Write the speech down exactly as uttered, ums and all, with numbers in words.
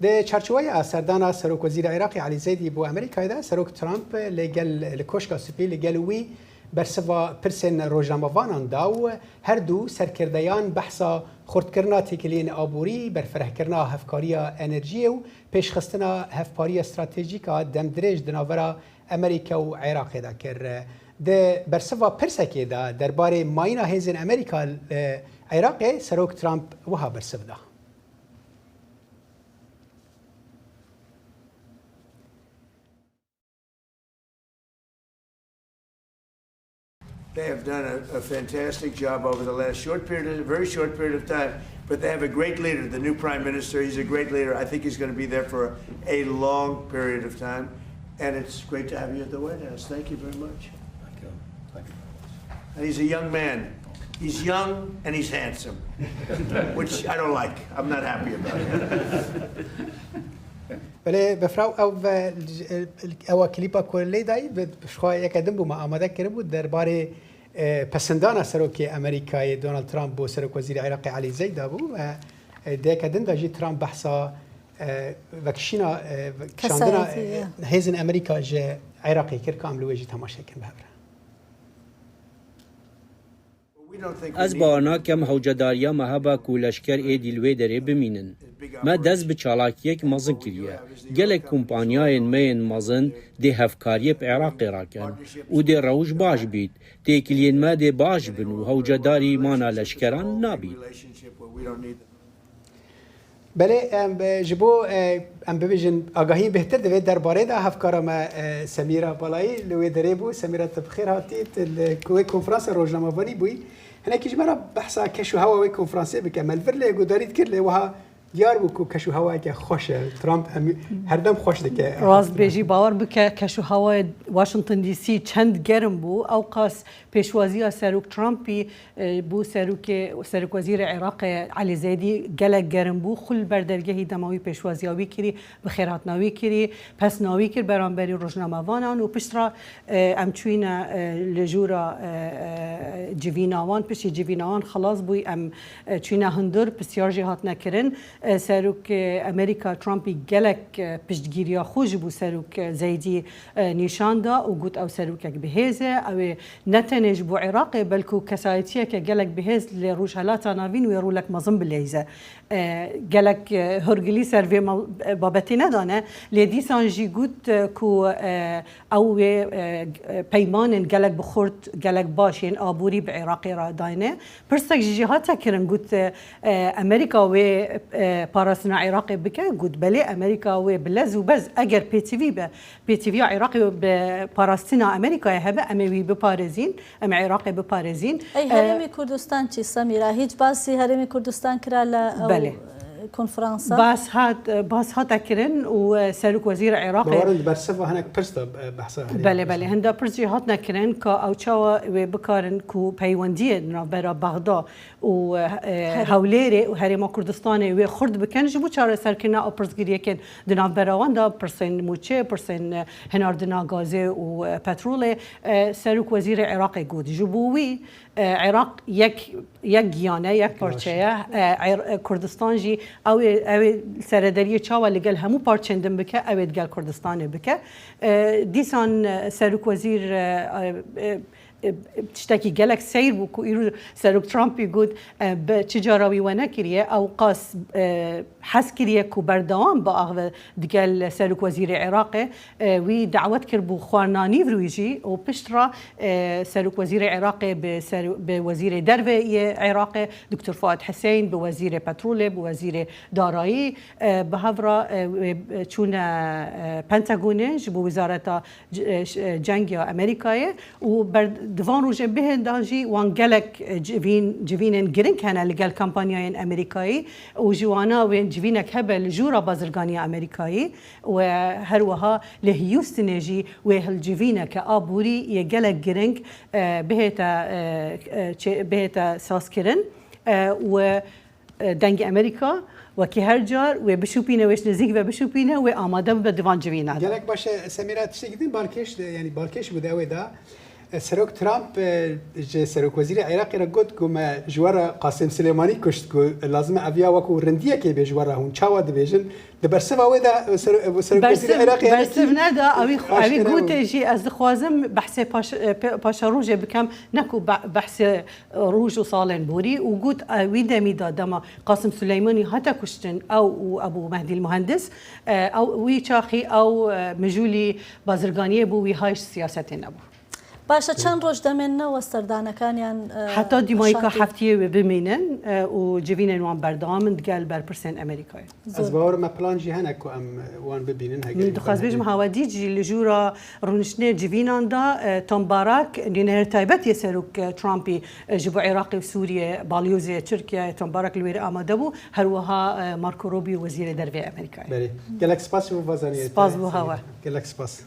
Di çarçoweya serdana Serokwezîrê Iraqê Elî Zeydî bo Amerîkayê de, Serok Trump li gel, li Koşka Spî li gel wî bersiva pirsên rojnamevanan da û her du serkirdeyan behsa xurtkirina têkiliyên aborî, berfirehkirina hevkariya enerjiyê û pêşxistina hevpariya stratejîk a demdirêj di navbera Amerîka û Iraqê de kir. Di bersiva pirsekê de derbarê mayîna hêzên Amerîka li Iraqê Serok Trump wiha bersiv da. They have done a, a fantastic job over the last short period, a very short period of time, but they have a great leader, the new prime minister. He's a great leader. I think he's going to be there for a long period of time. And it's great to have you at the White House. Thank you very much. Thank you. Thank you. And he's a young man. He's young and he's handsome, which I don't like. I'm not happy about it. Belê befraw ew ewa klîpa ku lê dayî bi xwe yeke din bû me amade kiribû derbarê pesindana serokê Amerîkayê Donald Trump bo serokwezîrê Iraqê Elî Zeyda bû. Dêke din de jî Trump behsa vekişîna kişandina hêzên Amerîka ji Iraqê kir, ka em li wê jî temaşe kin bi hev re. Ez bawer nakem hewcedariya me hebe ku leşker êdî li wê derê bimînin. Me dest bi çalakiyek mezin kiriye. Gelek kompanyayên me yên mezin dê hevkariyê bi Iraqê rakin û dê rewş baş bît. Têkiliyên me dê baş bin û hewcedarî mana leşkeran nabît. Belê, em ji bo em bibêjin agahiyên bêhtir divê derbarê de hevkara me Semîra Balayî li wê derê bû. Semîra, tu bi xêr hatî, tu li wê konferansê rojnamevanî bûyî. Hinekî ji me re behsa keş û hewa wê konferansê bike. Me li vir lê guhdarî dikir, lê wiha diyar bû ku keş û hewayeke xweş e. Trump em herdem xweş dike. Rast bêjî, bawer bike keş û hewayê Washington D C çend germ bû. Ewqas pêşwaziya Serok Trumpî bo serokê, serokwezîrê Iraqê Elî Zeydî gelek germ bû. Xwe li ber dergehî dema wî pêşwaziya wî kirî, bi xêrhatina wî kirî, pesna wî kir beramberî rojnamevanan û piştre em çûyne li jûra civîna wan, piştî civîna wan xilas bûy, em çûyne hundir, pisyar jî hatine kirin. Serokê Amerîka Trumpî gelek piştgiriya xwe ji bo serok Zeydî nîşan da û got ew serokek bi hêz e, ew ê ne tenê ji bo Iraqê, belku kesayetiyeke gelek bi hêz li Rojhelata Navîn wê rolek mezin bileyze. Gelek hurgilî ser vê babetê nedane, lê dîsan jî got ku ew wê peymanên gelek bi xurt, gelek baş yên aborî bi Iraqê re dayne. Pirsek jî jê hate kirin, got, Amerîka wê parastina Iraqê bike? Got, belê, Amerîka wê bi lez û bez, eger pêtivî be, pêtiviya Iraqê bi parastina Amerîkayê hebe, em ê wî biparêzîn, em ê Iraqê biparêzîn. Ey Herêmê Kurdistan çi, Semîra? Hîç basî Herêmê Kurdistan kira li ew Belê. Konferansa? Bas hat, bas hate kirin û Serok Wezîrê Iraqê Bawerin di bersiva hinek pirs de behsa herêmê Belê, Kurdistan. Belê, hinda pirs jî hatine kirin ka ew çawa wê bikarin ku peywendiyê di navbera Bexda û Hewlêrê û Herêma Kurdistanê wê xurt bikin ji bo çareserkirina ew pirsgiriyekên di navbera wan de, pirsên mûçê, pirsên hinardina gazê û petrolê. Serok Wezîrê Iraqê got, ji bo wî Iraq yek, yek giyan e, yek parçe ye. Kurdistan jî ew ê, ew ê serederiyê çawa li gel hemû parçên din bike, ew ê digel Kurdistanê bike. Dîsan Serok Wezîr tiştekî gelek seyr bû ku îro Serok Trumpî got, bi çi cara wî we nekiriye, ew qas hez kiriye ku berdewam biaxive digel Serok Wezîrê Iraqê. Wî dawet kir bo xwarina nîvroyî jî û pişt re Serok Wezîrê Iraqê bi ser, bi Wezîrê Derve yê Iraqê, Doktor Fuad Huseyîn, bi Wezîrê Petrolê, bi Wezîrê Darayî, bi hev re wê çûne Pentagonê ji bo Wezareta Ceng ya Amerîkayê û ber, di van rojên bihên de jî wan gelek civîn, civînên giring hene li gel kampanyayên Amerîkayê û ji wana wê civînek hebe li jûra bazirganiya Amerîkayê. Û her wiha li Houstonê jî wê hilcivîneke aborî yê gelek giring bihête, bihête sazkirin û Dengê Amerîka wekî her car wê bişopîne, wê ji nêzîk ve bişopîne, wê amade bibe di van civîna de. Gelek baş e Semîra, tiştekî din balkêş, yanî balkêş bû di ew ê de. Serok Trump e, ji Serokwezîrê Iraqê re got ku me ji we re Qasim Silêmanî kuşt, ku lazim e ev ya wekû rindiyekê bê ji we re. Hûn çawa dibêjin? Di bersiva wê de e, Sero- e, Serokwezîrê Iraqê yanî bersiv neda, ewî ewî gote jî ez dixwazim behsê paş- e, pe- paşerojê bikem, ne ku be- behsê roj û salên borî û got e, wî demî de dema Qasim Silêmanî hate kuştin, ew û Ebû Mehdî Muhendis, e, ew wî çaxî ew e, mijûlî bazirganiyê bû, wî hay ji siyasetê nebû. Baş e, çend roj demên ne we serdanekaniyan e, Heta dîmayîka heftiyê wê bimînin e, û civînên wan berdewam in digel berpirsên Amerîkayê. Ez bawer me plan jî hene ku em wan bibînin. Min dixwest bêjim, hawa dît jî li jûra rûniştinê civînan de e, Tom Barak, nûnerê taybet yê Serok e, Trumpî e, ji bo Iraqê û Sûriyê, balyozê Tirkiyeyê Tom Barak li wêrê amade bû, her wiha e, Marco Rubio, wezîrê dervê Amerîkayê. Belê. Gelek spas ji bo vazaniyê te. Spas bo hawa. Gelek spas.